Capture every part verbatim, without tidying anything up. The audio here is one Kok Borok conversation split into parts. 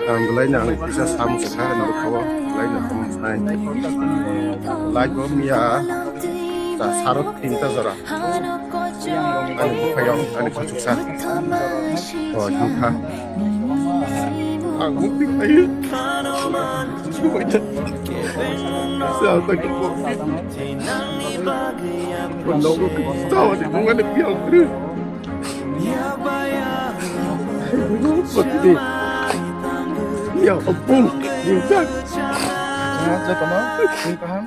Ang belai no ang kisa samung sakha norok kha o belai no samung sanai. Light bo miya ta sarok tinta jora. Ani bukhayong ani khachuksa. O hinkha. Ang mukti khayo. Subaita. Sa ta ko. Ko nogo ko tawani mungani piang kru. Pati. Ya, apung. Minta. Jangan saya kenal. Minta ham.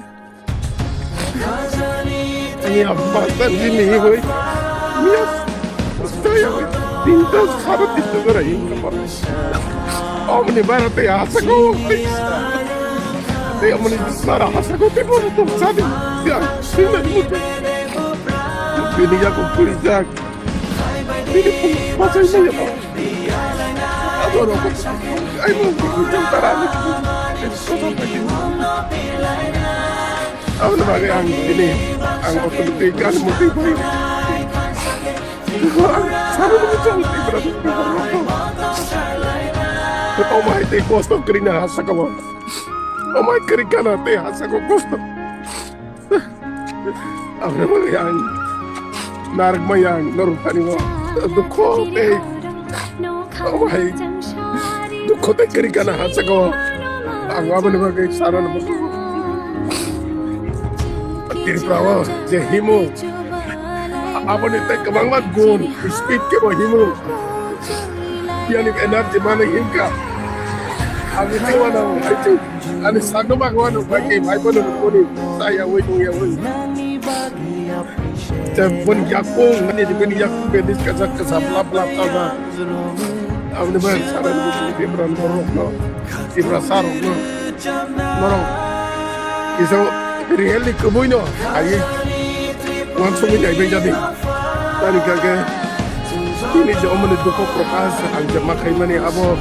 Iya, basta dini, hoy. Iya, saya, hoy. Pintas, sara pintas, ora, ini apa? Omni bara te asa ko, hoy. Te omni bara asa ko, te bara to sadi. Ya, sini mutu. Bini ya ko puri jak. Bini pun pasai na ya. Abo rok, ai mo, mo, mo, tara ni. Abo na bagwi ang bini, ang otomatik ang muti bai. Ang sana mo chang ti bra. Omai te kosto krina hasa ka mo. Omai kri kana te hasa ko kosto. Abra yang narak mayang norok tani mo dukho tei, oh my, dukho tei kari kana hasa ko. Ang aboni bagwi sana no. Tripura o je himu, aboni tei kwbangma gun, speed kebo himu. Yang energy mana himka. Ang itu mana itu. Ani sakno bagwano bai ke bai bono koni ta ya wai ya wai. Te bon yakung ani de ben yakung bendis kajak kasa blap blap kasa. Abni bai sara ni bukung Tripura norok no. Tripura sarok no. Norok. Iso really kubui no. Ayi. Wan sumi jai bai jadi. Tani kake. Ini je omoni dukho prokash ang je ma khaimani abo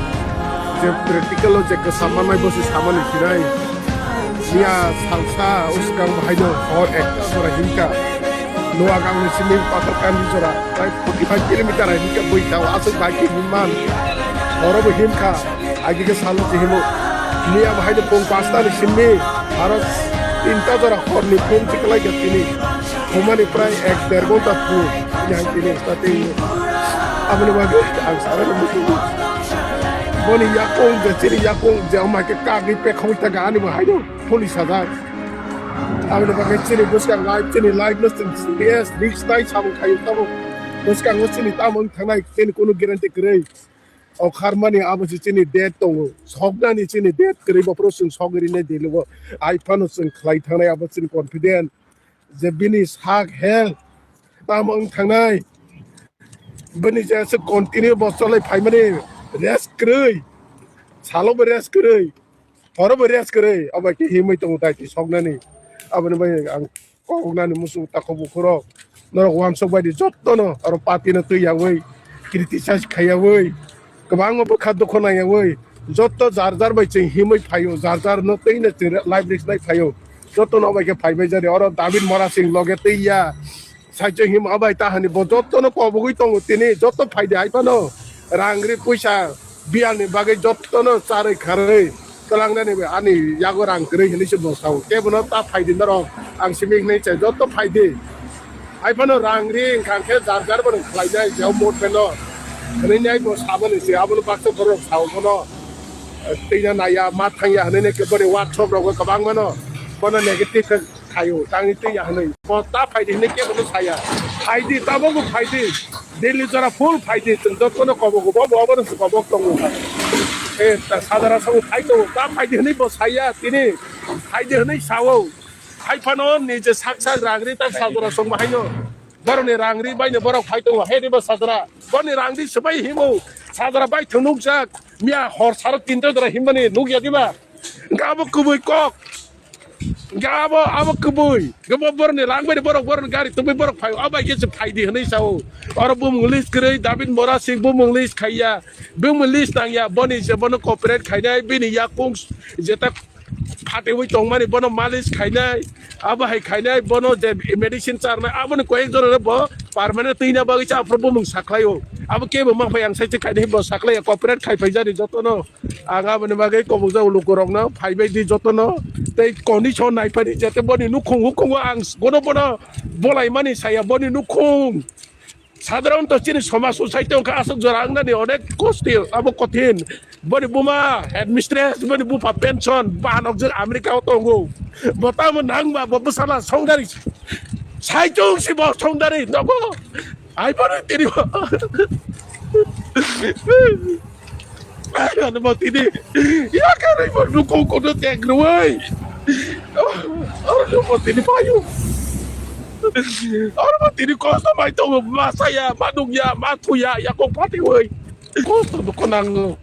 je practical o je kwsa manai bo se samani sinai. Miya salsa uskang bahai no hor ekta jora himka. Noa gangni simi pathor kandi jora tai forty five kilometer himka bui tao aswk bai ke himman. Horo bo himka. Agi ke salo je himo. Miya bahai no pung pasta ni simi. Aro tinta jora hor ni pung chiklai ke tini. Humani prai ek der ghonta phu, yang tini stati. Aboni bagwi ang sana no musugo. Boni yakung, je chini yakung, je ama ke kagwi pekhong ta gani bo haino, phuli sajak. Aboni bagwi chini bwskang life, chini life no chini serious, risk nai samung khayo tamo. Bwskango chini tamo wng thangnai, chini kunu guarantee kwrwi. O kharmani abo se chini date tongo. Soknani chini date kwrwi bo phuru chwng sogwi rinai dilo. Ai phano chwng khlai thangnai abo chini confident. Je bini sak health tamo wng thangnai, bini je aswk continue bo cholai phaimani rest kwrwi, salo bo rest kwrwi, horo bo rest kwrwi, abo khe himwi tongo dai twi soknani. Aboni bai ang koknani muchung takhuk bukhurok norok wansuk bai di jottono oro party no twi yawi criticize khaiyawi. Kwbangma bwkha dukhu naiyawi jotto jar jar bai chwng himwi phaio, jar jar no twi no chwng life risk nai phaio. Jotto no bai khe phaibai jani oro David Mora Singh loge twi ya. Saichung him abai ta hani bo jotto no kobogwi tongo tini, jotto phaidi hai phano rang ri puisa biyal ni bagwi jotto no charwi kharwi twlangnani bai ani yago rang kwrwi hinwi se bo sao. Kebono ta phaidi norok ang simi hinwi chai jotto phaidi. Hai phano rang ri wngkha khe jar jar bono khlainai je o mot pheno hwnwi nai bo saboni se abono baksa borok sao bono twina naiya ma thangya hwnwi nai khe boni workshop rogo kwbang mano bono negative khe khaio tangni twi ya hwnwi bo ta phaidi hwnwi kebono saya. Phaidi tabok bo phaidi. Delhi jora full phaidi chwng jottono kobok bo bo abono kobok tongo. E ta sadara sao phai tongo ta phaidi hwnwi bo saya tini phaidi hwnwi sao. Hai phano nije sak sak rang ri tak sajra song bahaino. Borok ni rang ri bai no borok phai tongo hai ri bo sajra. Boni rang ri swbai himo. Sajra bai thung nuk jak. Miya hor saro tinta jora himmani nuk ya diba. Ga bo kubui kok. Ga bo abo kubui. Ga bo borok ni rang bai borok borok ni gari tubui borok phai. Abai ke se phai di hwnwi sao. Oro bumung list kwrwi David Mora Singh bumung list khaiya. Bumung list nangya boni je bono cooperate khainai bini yakung jeta phatewi tongmani bono malis khainai, abo hai khainai, bono je medicine charnai, aboni koyek jora bo Permanent twi na bagwi sa aphuru bumung saklai o. Abo kebo mang phai ang sai se kaini bo saklai ya, cooperate khai phai jani jotono. Ang aboni bagwi kobok jago luku rokno phai bai di jotono. Tei condition nai phani jete boni nukhung hukhungo ang bono bono bolai mani saya boni nukhung. Sadharanto chini somaj society wngkha aswk jora wngnani onek kosti abo kothin. Boni buma headmistress, boni bupha pension, bahanok jwk America o tongo. Bo tamo nangba bo bwsala songdari. Saichung si bo songdari nogo. Ai boni tini bo. Ai boni bo tini. Ya kare bo nuko kono tek roi. Oro bo tini payu. Oro bo tini kosto bai tongo masaya, manukya, mathuya, yakok pati oi. Kosto duko nango.